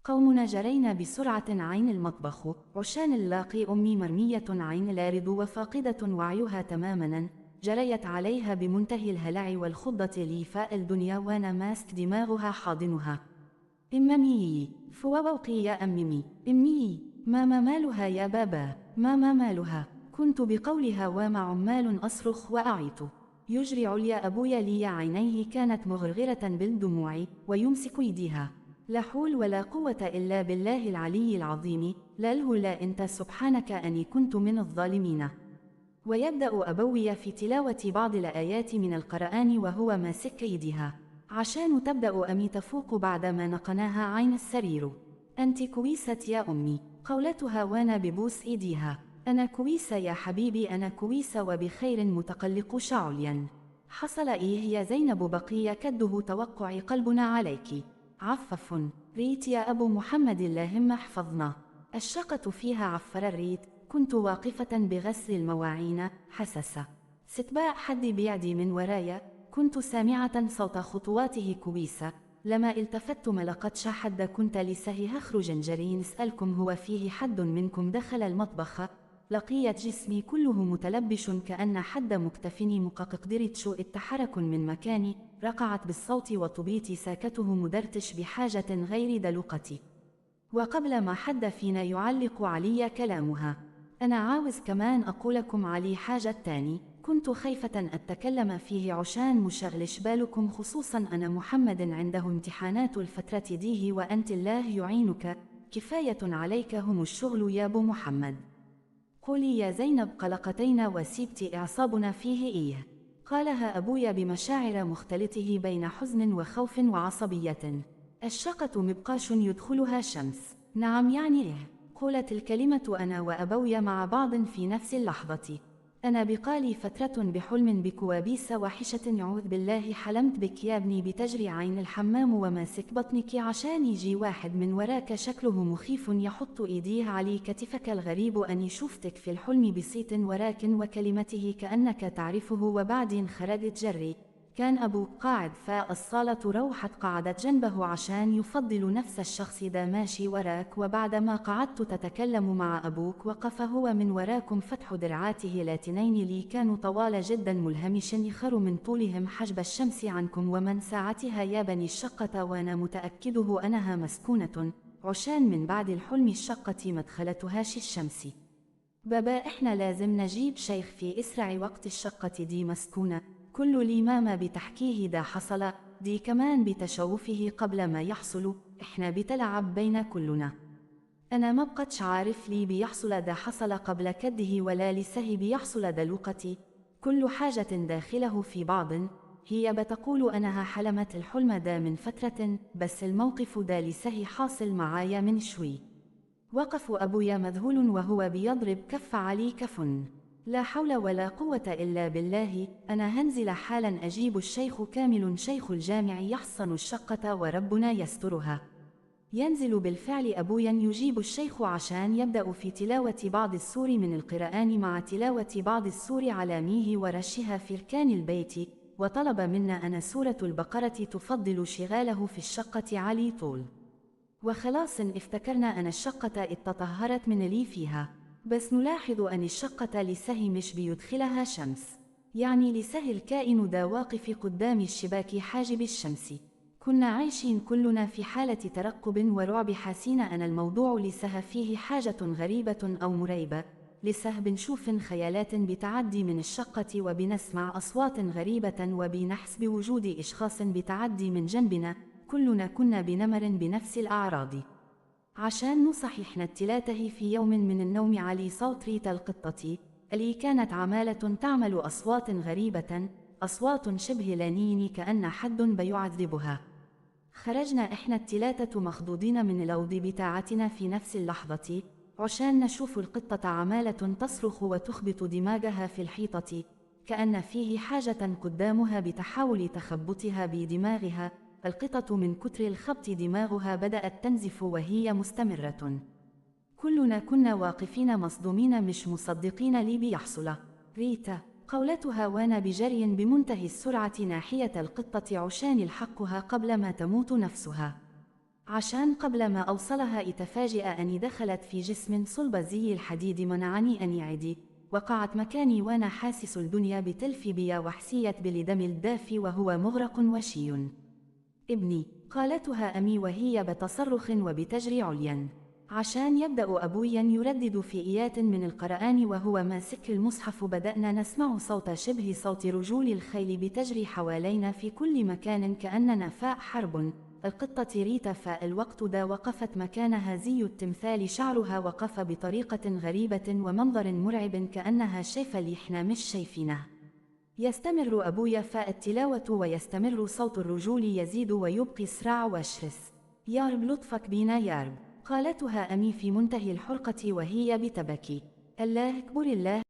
قومنا جرينا بسرعة عين المطبخ عشان نلاقي أمي مرمية عين الأرض وفاقدة وعيها تماما. جريت عليها بمنتهي الهلع والخضة لي فاء الدنيا وأنا ماسك دماغها حاضنها. أمي فووقي يا أمي، أمي ماما مالها يا بابا، ماما مالها. كنت بقولها وما عمال أصرخ وأعيط. يجري عليا أبويا لي عينيه كانت مغرغرة بالدموع ويمسك يديها. لا حول ولا قوة إلا بالله العلي العظيم، لا له لا أنت سبحانك أني كنت من الظالمين. ويبدأ أبوي في تلاوة بعض الآيات من القرآن وهو ماسك يدها عشان تبدأ أمي تفوق بعدما نقناها عين السرير. أنت كويسة يا أمي، قولتها وأنا ببوس إيديها. أنا كويسة يا حبيبي، أنا كويسة وبخير، متقلق شعليا. حصل إيه يا زينب؟ بقي كده توقع قلبنا عليك. عفف ريت يا أبو محمد، اللهم احفظنا. الشقة فيها عفر الريت. كنت واقفة بغسل المواعين، حسس ستباع حد بيعدي من ورايا. كنت سامعة صوت خطواته كويسة. لما التفت ما لقتش حد. كنت لسه هخرج جري نسألكم هو فيه حد منكم دخل المطبخ. لقيت جسمي كله متلبش كأن حد مكتفني، مققدرتش اتحرك من مكاني. رقعت بالصوت وطبيتي ساكته مدرتش بحاجة غير دلقتي. وقبل ما حد فينا يعلق علي كلامها، أنا عاوز كمان أقولكم علي حاجة تاني كنت خايفة أتكلم فيه عشان مشغلش بالكم، خصوصا أنا محمد عنده امتحانات الفترة ديه وأنت الله يعينك، كفاية عليك هم الشغل يا أبو محمد. قولي يا زينب قلقتينا وسيبتي إعصابنا فيه إيه؟ قالها أبويا بمشاعر مختلطه بين حزن وخوف وعصبية. الشقة مبقاش يدخلها شمس. نعم يعني إيه؟ قولت الكلمة أنا وأبويا مع بعض في نفس اللحظة. أنا بقالي فترة بحلم بكوابيس وحشة، أعوذ بالله حلمت بك يا ابني بتجري عين الحمام وماسك بطنك عشان يجي واحد من وراك شكله مخيف يحط إيديه على كتفك. الغريب أني شفتك في الحلم بصيت وراك وكلمته كأنك تعرفه. وبعدين خرجت جري، كان أبوك قاعد فالصالة، روحت قعدت جنبه عشان يفضل نفس الشخص ده ماشي وراك. وبعدما قعدت تتكلم مع أبوك وقف هو من وراكم، فتح درعاته الاتنين لي كانوا طوال جدا ملهمش يخر من طولهم حجب الشمس عنكم. ومن ساعتها يا بني الشقة وأنا متأكده أنها مسكونة، عشان من بعد الحلم الشقة مدخلتهاش الشمس. بابا إحنا لازم نجيب شيخ في إسرع وقت، الشقة دي مسكونة. كل لي ماما بتحكيه ده حصل، دي كمان بتشوفه قبل ما يحصل، إحنا بتلعب بين كلنا. أنا ما بقتش عارف لي بيحصل ده حصل قبل كده ولا لسه بيحصل دلوقتي. كل حاجة داخله في بعض. هي بتقول أنها حلمت الحلم ده من فترة، بس الموقف ده لسه حاصل معايا من شوي. وقف أبويا مذهول وهو بيضرب كف علي كف. لا حول ولا قوة إلا بالله، أنا هنزل حالا أجيب الشيخ كامل شيخ الجامع يحصن الشقة وربنا يسترها. ينزل بالفعل أبويا يجيب الشيخ عشان يبدأ في تلاوة بعض السور من القرآن مع تلاوة بعض السور على ميه ورشها في أركان البيت. وطلب منا أن سورة البقرة تفضل شغاله في الشقة علي طول. وخلاص افتكرنا أن الشقة اتطهرت من اللي فيها، بس نلاحظ أن الشقة لسه مش بيدخلها شمس، يعني لسه الكائن دا واقف قدام الشباك حاجب الشمس. كنا عايشين كلنا في حالة ترقب ورعب، حاسين أن الموضوع لسه فيه حاجة غريبة أو مريبة. لسه بنشوف خيالات بتعدي من الشقة وبنسمع أصوات غريبة وبنحس بوجود أشخاص بتعدي من جنبنا. كلنا كنا بنمر بنفس الأعراض. عشان نصححنا التلاته في يوم من النوم علي صوت ريتا القطة اللي كانت عمالة تعمل أصوات غريبة، أصوات شبه لانين كأن حد بيعذبها. خرجنا إحنا التلاتة مخضوضين من الأوض بتاعتنا في نفس اللحظة عشان نشوف القطة عمالة تصرخ وتخبط دماغها في الحيطة كأن فيه حاجة قدامها بتحاول تخبطها بدماغها. القطة من كتر الخبط دماغها بدأت تنزف وهي مستمرة. كلنا كنا واقفين مصدومين مش مصدقين لي بيحصل. ريتا قولتها وانا بجري بمنتهي السرعة ناحية القطة عشان الحقها قبل ما تموت نفسها. عشان قبل ما أوصلها اتفاجئ أني دخلت في جسم صلب زي الحديد منعني أني عدي. وقعت مكاني وأنا حاسس الدنيا بتلف بيا وحسيت بالدم الدافي وهو مغرق وشي. ابني، قالتها أمي وهي بتصرخ وبتجري عليا. عشان يبدأ أبويا يردد في آيات من القرآن وهو ماسك المصحف. بدأنا نسمع صوت شبه صوت رجول الخيل بتجري حوالينا في كل مكان كأننا فاء حرب. القطة ريتا فالوقت دا وقفت مكانها زي التمثال، شعرها وقف بطريقة غريبة ومنظر مرعب كأنها شايفة اللي احنا مش شايفينه. يستمر أبويا فالتلاوة ويستمر صوت الرجول يزيد ويبقي صراع وشرس. يارب لطفك بينا يارب، قالتها أمي في منتهى الحرقة وهي بتبكي. الله أكبر الله